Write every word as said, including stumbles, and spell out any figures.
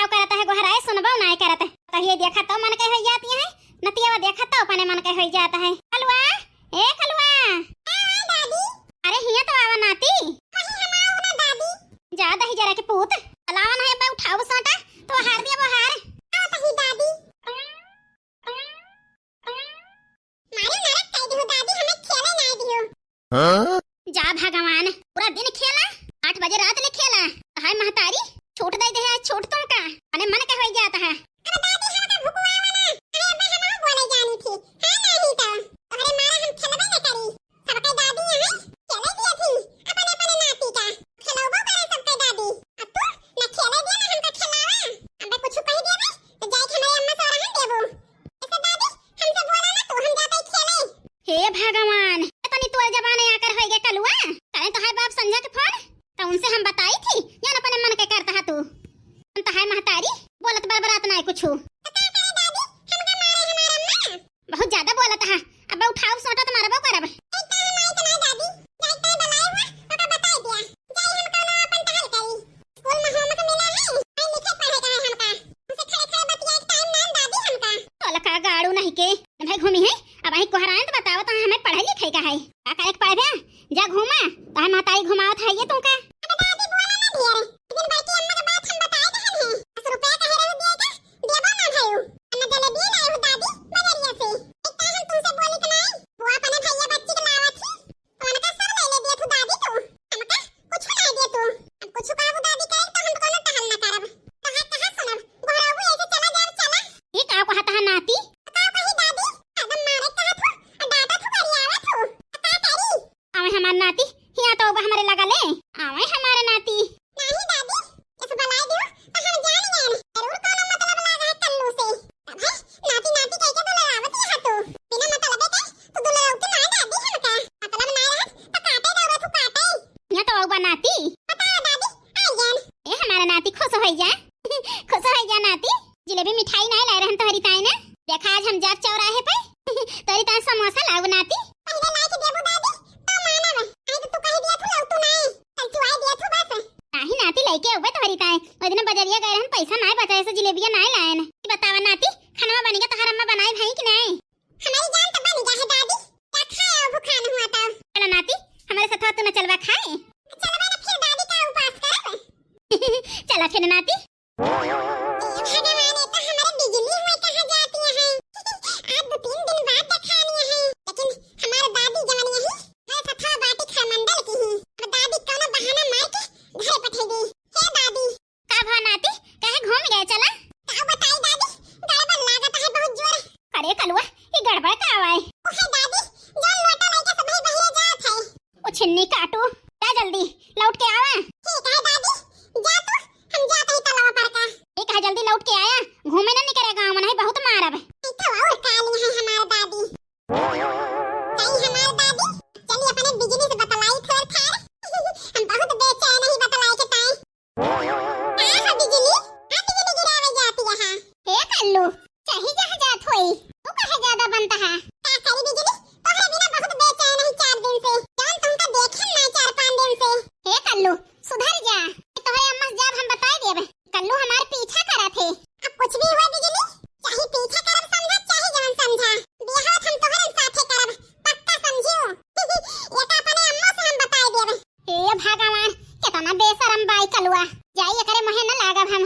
करत है गोहराए, सुनबो नाय करत है। तो ये देखा तो मन के होई जाती है, नतियावा देखा तो अपने मन के होई जात है। कलुआ, ए कलुआ। हाँ, हाँ, दादी। अरे हियाँ तो आवा नाती। कहीं हम आऊ ना दादी। जा दही जरा के पूत। अलावन है बे उठाऊ सोटा, तो हार दिया वो हार। आवत ही दादी। मारे नरक कह दियो दादी, हमें खेले ना दियो। हाँ? जा भगवान, पूरा दिन खेला, आठ बजे रात ले खेला। हाय महतारी, छूट दे दे, आज छूट तुमका। अने मन के होई जात है। अब दादी हम तो भुकवावा ना। अरे अब्बा हम बोले जानी थी। हाँ नहीं तो। अरे मारा हम खेलबे ना करी। सबके दादी यहाँ खेले दिए थी। अपने अपने नाती का। खेलौबो करे सबके दादी। अब तू ना खेले दिया ना हमका खेलावा। अबे कुछ कह दिया बे, तो जाए के हमारे अम्मा से रहन देबो। ऐसे दादी, हमसे बोला ना तू, हम जाते ही खेले। हे भगवान, तनी तोर जबान आकर होई गे कलुआ। करे तो है बाप संझा के फोन, तो उनसे हम बताई थी, या न अपने मन के करता है तू। हम तो है महतारी, बोलत बरबरात नाय कुछु। तो का करे दादी, हमका मारे हमार अम्मा? बहुत ज्यादा बोलत है, अब उठाओ सोटा तो मारबो करब। एक तो हम आई तो ना दादी, जाए तो बुलाए हुआ, ओका बताई दिया। जाई हम कौनो अपन टहल करी। स्कूल में होमवर्क मिला है, आई लिखे पढ़े का है हमका। उनसे खड़े खड़े बतियाए के टाइम ना दादी हमका। तोला का गाड़ू नहीं के, भाई घूमी है, अब आई कोहरान तो बताओ तो हमें पढ़े लिखे का है। का करे के पढ़बे? जा घूमा, तो हम महतारी घुमावत है ये तुमका। अब दादी बोला ना ढेर, दिन भाई की अम्मा के बात हम बताए दहन है। दस रुपया कहे रहे दिए का, देबो ना भयो। अन्ना जलेबी लाई हूँ दादी बजरिया से। एक तो हम तुमसे बोली तो नहीं, वो अपने भैया बच्ची के लावत ही। उनका सब ले ले दिया तू दादी तू। हमका कुछ ना दिया तू। अब कुछ कहबू दादी कहे तो हम कोनो टहल ना करब। कहा कहा सुनब। गोहराबू ऐसे चला जाब चला। ये का कहत है नाती? का कही दादी? एकदम मारे कहत हूँ, डांटा तू करी आवा तू। का करी? आवे हमार नाती, हिया तो बा हमरे लगा ले। आवे हमारे नाती। नहीं दादी, इस बलाई दियो, तो हम जान गए। जरूर कोनो मतलब लागा है कल्लू से। तब है, नाती नाती कह के दुलरावत यहाँ तू। बिना मतलब के तू दुलरावत ना दादी हमका। मतलब ना रहत, तो काटे दौड़त हूँ काटे। यहाँ तो आऊ बा नाती। बता दादी, आई जान। ए हमारा नाती खुश हो जा। खुश हो जा नाती। जिलेबी मिठाई नहीं लाए रहन तोहरी ताई ने। देखा आज हम जाब चौराहे पे। तोहरी ताई समोसा लाऊ नाती। पहले लाई के देबू दादी, तो मानब। आई तो तू कह दिया तू लाऊ तू नहीं। कल तू आई दिया तू बस। नाही नाती लइके अउबे तोहरी ताई। ओइ दिन बजरिया गए रहन, पैसा नाय बचा, ऐसे जिलेबिया नाय लायन। ई बतावा नाती, खनवा बनिगा तोहर अम्मा बनाई भाई कि नाय? हमारी जान तो बनिगा है दादी। का खाए अब भुखान हुआ तब? चला नाती, हमरे साथ तू न चलबा खाए? चलबा ना फिर दादी का उपास करब। चला फिर नाती। ए भगवान, ये तो हमारे बिजली हुए कहाँ जाती है? आज दो तीन दिन बाद देखानी है, लेकिन हमारे दादी जवन यही हमारे सथवा बाटी खरमंडल की ही। अब दादी कौनो बहाना मार के घरे पठे दी। हे दादी। का भा नाती, कहे घूम गए चला? का बताई दादी, गड़बड़ लागत है बहुत जोर। अरे कलुआ, ये गड़बड़ का आवा है? ओहे दादी, जो लोटा लेके सब ही बहिरे जात है। ओ छिन्नी काटू, जा जल्दी लौट के आवा। ठीक है दादी, जा तू, हम जात ही तलवा पर का। ठीक है, जल्दी लौट के आया, घूमे ना निकरे गाँव में, नहीं बहुत मारब। ई तो और काली है हमार दादी। कहीं हमार दादी, चली अपने बिजली से बतलाई थोड़ थार। हम बहुत बेचैन ही बतलाई के ताई। का हो बिजली? का बिजली गिरावे जाती है? हे कल्लू, चाही जहाँ जात होई, तू काहे ज्यादा बनता है? का करी बिजली? तोहरे बिना बहुत बेचैन है चार दिन से। जौन तुमका देखे ना चार पाँच दिन से। हे कल्लू, सुधर जा। तोहरे अम्मा से जाब हम बताई देब। कल्लू हमार पीछा करा थे। अब कुछ भी हुआ बिजली, चाहे पीछा करब समझा, चाहे जवन समझा। बियाह हम तोहरे साथे करब, पक्का समझियो। एका अपने अम्मा से हम बताई देब। हे भगवान, केतना बेशरम बाई कलुआ। जाई एकरे मुँहे न लागब हम।